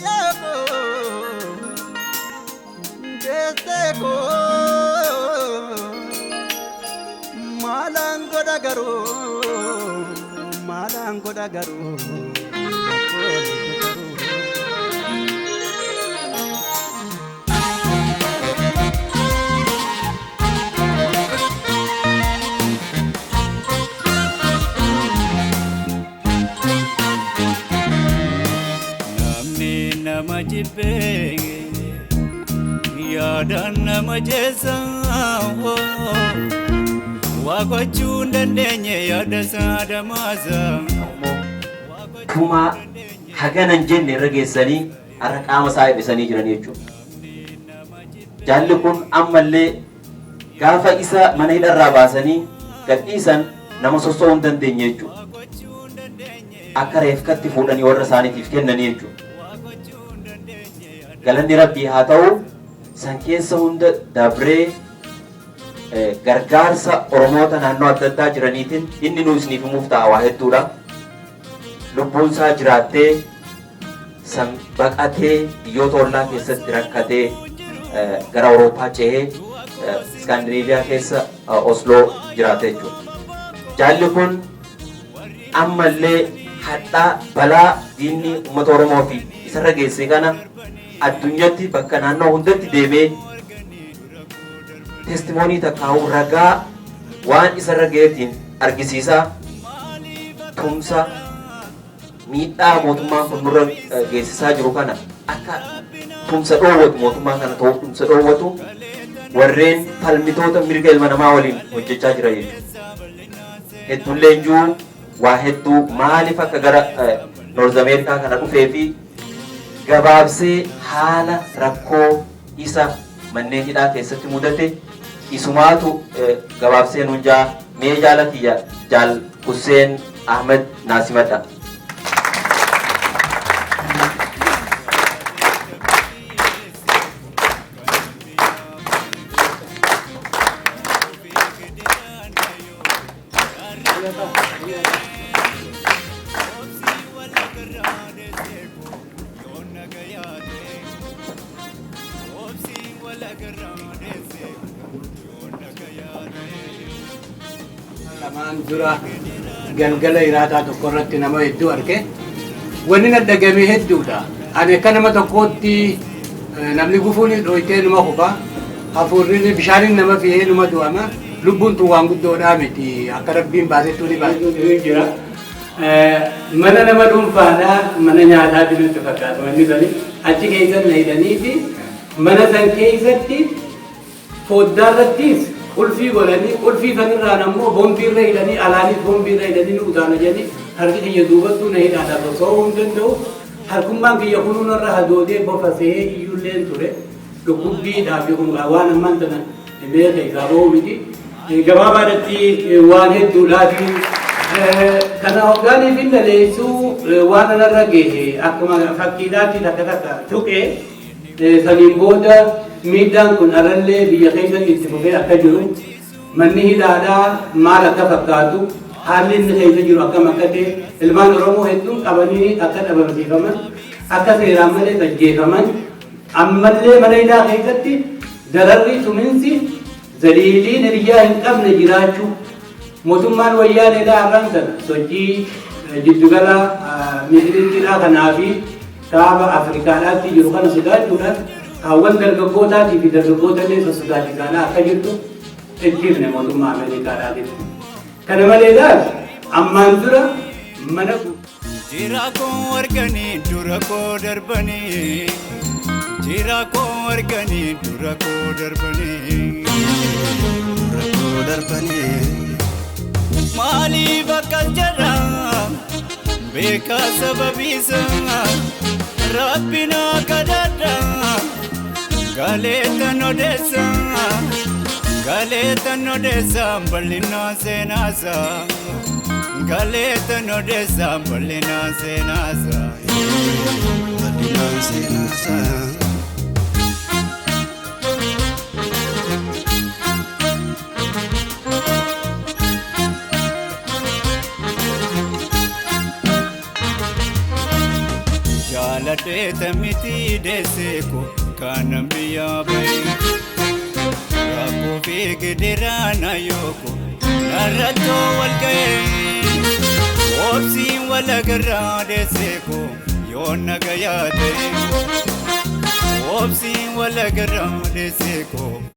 Ayoko Deesseko Maalaan godha garuu maalaan godha garuu. Namni nama jibbee yaadaan nama jeessa, waa gochuu hin dandeenye yaada isaa damaasa. Tumaa hagana hin jenne irra geessanii har'a qaama isaa hir'isanii jiran jechuudha. Jaalli kun ammallee gaafa isa mana hidharraa baasanii gadhiisan nama sossoo'uu hin dandeenye jechuudha. Akka reefkatti fuudhanii warra isaaniitiif kennanii jechuudha. Galanni Rabbii haa ta'u, san keessa hunda dabree gargaarsa Oromoota naannoo adda addaa jiraniitiin inni nu isiniif himuuf ta'a waa hedduudha. Lubbuun isaa jiraattee san baqatee biyyoota ollaa keessatti rakkatee gara Awurooppaa ce'ee Iskaandinaviyaa keessa Osloo jiraate jechuudha. Jaalli kun ammallee hadhaa balaa diinni uummata Oromoo fi isarra geesse kana addunyatti bakka naannoo hundatti deemee testimony takkaa'u ragaa waan isarra ga'eetiin argisiisaa tumsa miidhaa mootummaan kun nurra geessisaa jiru kana akka tumsa dhoowwatu, mootummaa kana ta'uu tumsa dhoowwatu, warreen falmitoota mirga ilma namaa waliin hojjechaa jira jechuudha. Hedduullee jiru waa hedduu maaliif akka gara North America kana dhufee fi gabaabsee haala rakkoo isa manneen hidhaa keessatti mudate isumaatu gabaabsee nuun jaa. Mee jaala kiyya Jaal Hussein Ahmed Naasimadha. Lamaan dura galgala hiraataa tokko irratti nama hedduu arge. Wanni na dhagame hedduudha. Ani akka nama tokkootti namni gufuun dhoytee numa kufa. Hafuurri bishaaniin nama fe'ee numa du'ama. Lubbuun tun waan guddoodhaa miti. Akka Rabbiin baasettuu ni baase jira. Mana nama dhuunfaadhaa mana nyaataati nutti fakkaata manni sani. Achi keessa na hidhanii fi mana san keessatti foddaa irrattis qulfii godhanii, qulfii sanirraan ammoo boombii irra hidhanii, alaanis boombii irra hidhanii nu utaana jedhanii, harki kiyya duubattuu na hidhaadha, soso'uu hin danda'u. Harkummaan kiyya kunuun irra hadoodee bofa se'ee iyyuulleen ture. Dhukkubbiidhaa fi kun waan ammaan tana mee keessaa ba'uu miti. Gabaabaadhatti waan hedduudhaafi kana hoggaanii fi laleessuu waan anarra gahe akkuma fakkiidhaatti takka takka tuqee, saniin booda miidhaan kun arrallee biyya keessatti itti fufee akka jiru, manni hidhaadhaa maal akka fakkaatu, haalli inni keessa jiru akkam akka ta'e, ilmaan Oromoo hedduun qabanii akka dhabamsiifaman, akka seeraan malee ajjeefaman, ammallee mana hidhaa keessatti dararri, tuminsi, zaliiliin hiriyyaa hin qabne jiraachuu, mootummaan Wayyaaneedhaa har'aan sana sochii jiddugala Miidiriittiidhaa kanaa fi kaaba Afrikaadhaatti jiru kana sodaachuudhaan kaawwan dargaggootaatii fi dargaggoota illee sossodaachisaadhaa akka jirtu itti himne mootummaa Ameerikaadhaatiif. Kana maleedhaas ammaan dura mana Jira koo arganii dura koo darbanii, jira koo arganii dura koo darbanii, dura koo darbanii. Maaliif akkas jedha beekaa sababiisa Rabbi naa kadhadha galeetan odeessa, galeetan odeessa bal'inaa seenaasa, galeetan odeessa bal'inaa seenaasa, bal'inaa seenaasa. Jaaladheeta miti deesseeko kanan biyyaa bahe. Rakkoo fi gidiraan ayyooko narrattoo wal ga'ee. Obsiin wal agarraa deesseeko yoo naga yaate. Obsiin wal agarraa deesseeko.